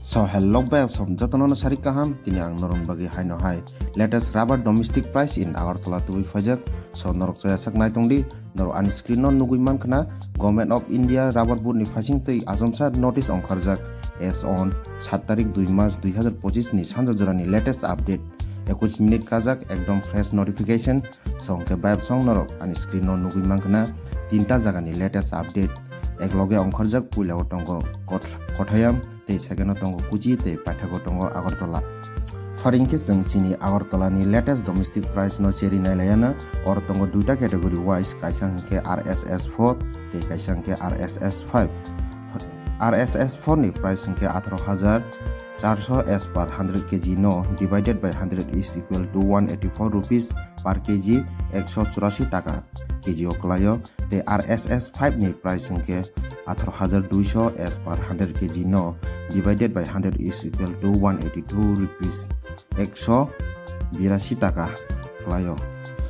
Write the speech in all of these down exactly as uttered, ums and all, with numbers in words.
So hello bayapsong jotono no sari kaham, tini ang norok bagwi haino hai latest rubber domestic price in Agartala tubui phaijak. So norok chaya sak nai tongdi, norok ani screen no nugui mankha na Government of India rubber board ni phaising twi ajomsa notice ongkharjak as on sat tarik dui mas dui hazar pochis ni sanja jorani latest update. Ekush minute kajak ekdom fresh notification. So hwnkhe bayapsong norok ani screen no nugui mankha na tinta jagani latest update. Ekloge ongkharjak puila o tongo Kot-, Kothayam tei second o tongo Kuchi tei paithago tongo Agartala. Pharing khe chwng chini Agartala ni latest domestic price no cheri nailayana. Oro tongo duita category wise, kaisa hwnkhe R S S four tei kaisa hwnkhe R S S five. R S S four ni price hwnkhe atharo hajar charso as per hundred K G no divided by hundred is equal to one eighty four rupees per K G, ekso churasi taka K G o kwlaio. Tei R S S five ni price hwnkhe atharo hajar duiso as per hundred K G no divided by hundred is equal to one eighty two rupees, ekso birasi taka kwlaio.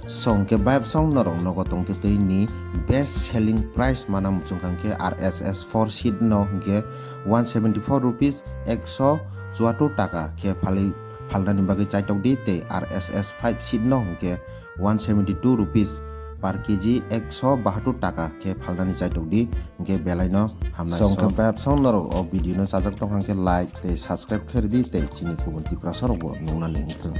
So hwnkhe bayapsong norok nogo tongtwtwi ni best selling price mana muchungkha hwnkhe R S S four sheet no hwnkhe one seventy four rupees, ekso chuatur taka khe phalwi phalnani bagwi chaitokdi tei R S S five sheet no hwnkhe one seventy two rupees per K G, ekso bahatur taka khe phalnani chaitokdi. Hwnkhe belaino hamnai. So hwnkhe bayapsong norok o video no chajak tongkha hwnkhe like tei subscribe khe rwdi tei chini kubun Tiprasa rokbo nuknani wngthung.